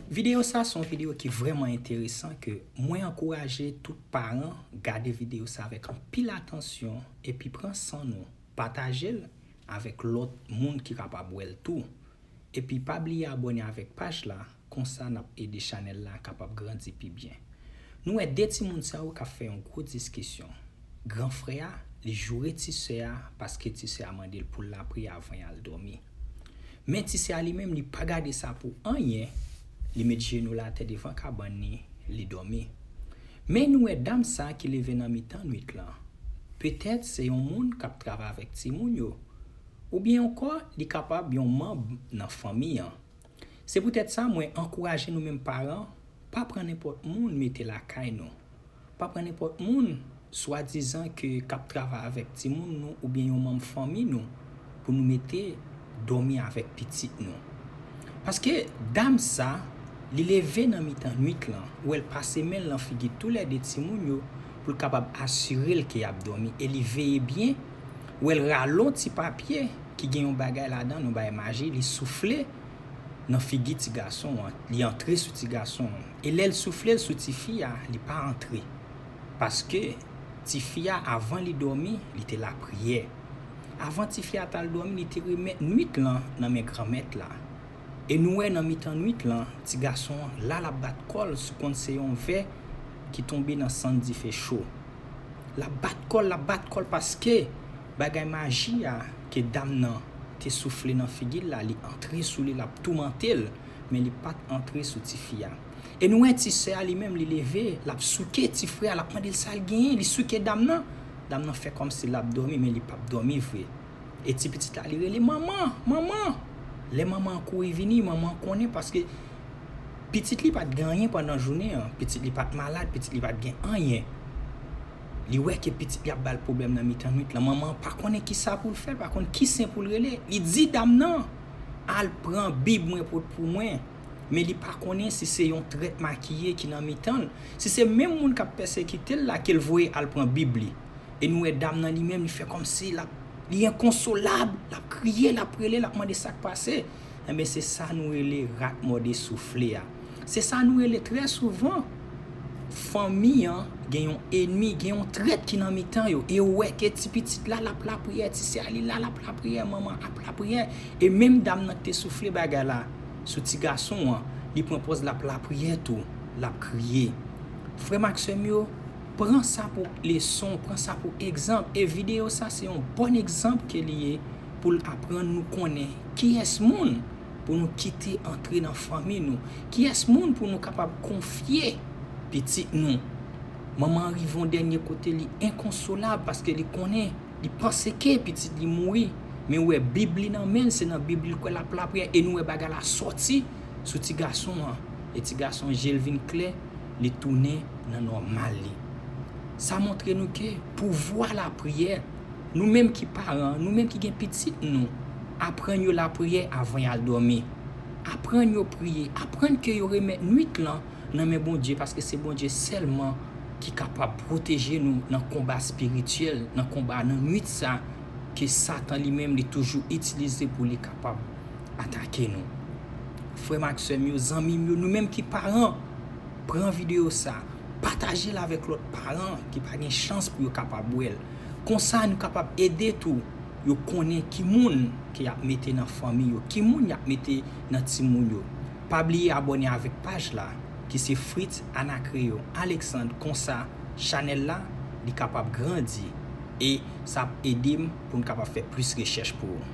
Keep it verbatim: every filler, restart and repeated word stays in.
Videyo sa se yon videyo ki vrèman enteresan ke mwen ankouraje tout paran gade videyo sa avèk anpil atansyon epi pran san nou pataje l avèk lòt moun ki kapab wè l tou. Epi pa bliye abòne avèk paj la, konsa n ap ede chanèl la kapab grandi pi byen. Nou wè de timoun sa yo k ap fè yon gwo diskisyon. Gran frè a, li joure ti sè a paske ti sè a mande l pou l lapriyè avan y al dòmi. Men ti sè a li menm, li pa gade sa pou anyen, li met jenou l atè devan kabann li, li dòmi. Men nou wè dam sa ki leve nan mitan nwit lan. Petèt se yon moun k ap travay avèk timoun yo, oubyen ankò li kapab yon manm nan fanmi an. Se poutèt sa mwen ankouraje nou menm paran, pa pran nenpòt moun mete lakay nou. Pa pran nenpòt moun swadizan ke k ap travay avèk timoun nou oubyen yon manm fanmi nou pou nou mete dòmi avèk pitit nou. Paske dam sa, li leve nan mitan nwit lan, ou wè l pase men l nan figi toulède timoun yo pou l kapab asire l ke y ap dòmi e li veye byen, ou wè l rale yon ti papye ki gen yon bagay ladan l, yon bagay maji, li soufle nan figi ti gason an, li antre sou ti gason an. E lè l soufle l sou tifi a, li pa antre. Paske tifi a, avan li dòmi, li te lapriyè. Avan tifi a t al dòmi, li te remèt nwit lan nan men Granmèt la. E nou wè nan mitan nwit lan, ti gason an la l ap bat kò l sou konn se yon vè ki tonbe nan sann dife cho. L ap bat kò l, l ap bat kò l paske bagay maji a ke dam nan te soufle nan figi l la, li antre sou li, l ap toumante l, men li pa t antre sou tifi a. E nou wè ti sè a li menm, li leve, l ap souke ti frè a, l ap mande l sa l genyen, li souke dam nan. Dam nan fè kòmsi l ap dòmi, men li p ap dòmi vre. E ti pitit la, li rele, "Manman, manman!" Lè manman an kouri vini, manman an konnen paske pitit li pa t gen anyen pandan jounen an. Pitit li pa t malad, pitit li pa t gen anyen. Li wè ke pitit li ap ba l pwoblèm nan mitan nwit lan. Manman an pa konnen ki sa pou l fè, l pa konn ki sen pou l rele. Li di dam nan, "Al pran Bib mwen pot pou mwen." Men li pa konnen si se yon trèt makiye ki nan mitan l, si se menm moun k ap pèsekite l la ke l voye al pran Bib li. E nou wè dam nan li menm, li fè kòmsi l ap, li enkonsolab, l ap kriye, l ap rele, l ap mande sa k pase. Enben, se sa nou rele rat mòde soufle a. Se sa nou rele trè souvan, fanmi an gen yon enmi, gen yon trèt ki nan mitan yo. E ou wè ke ti pitit la, l ap lapriyè, ti sè a li la, l ap lapriyè, manman ap lapriyè. E menm dam nan ki te soufle bagay la sou ti gason an, li pran pòz l ap lapriyè tou, l ap kriye. Frè m ak sè m yo, pran sa pou leson, pran sa pou egzanp. E videyo sa se yon bon egzanp ke li ye pou l aprann nou konnen kiyès moun pou nou kite antre nan fanmi nou, kiyès moun pou nou kapab konfye pitit nou. Manman an rive yon dènye kote, li enkonsolab paske li konnen, li panse ke pitit li mouri. Men ou wè Bib li nan men l, se nan Bib li l kwè, l ap lapriyè, e nou wè bagay la sòti sou ti gason an. E ti gason an, je l vin klè, li tounen nan nòmal li. Sa montre nou ke pouvwa lapriyè, nou menm ki paran, nou menm ki gen pitit nou, aprann yo lapriyè avan y al dòmi. Aprann yo priye, aprann ke yo remèt nwit lan nan men Bondye, paske se Bondye sèlman ki kapab pwoteje nou nan konba espirityèl, nan konba nan nwit sa ke Satan li menm li toujou itilize pou li kapab atake nou. Frè m ak sè m yo, zanmi m yo, nou menm ki paran, pran videyo sa, pataje l avèk lòt paran ki pa gen chans pou yo kapab wè l. Konsa nou kapab ede tou yo konnen ki moun ke y ap mete nan fanmi yo, ki moun y ap mete nan timoun yo. Pa bliye abòne avèk paj la, ki se Fritz Anacreo Alexandre, konsa chanèl la, li kapab grandi e sa ap ede m pou m kapab fè plis rechèch pou ou.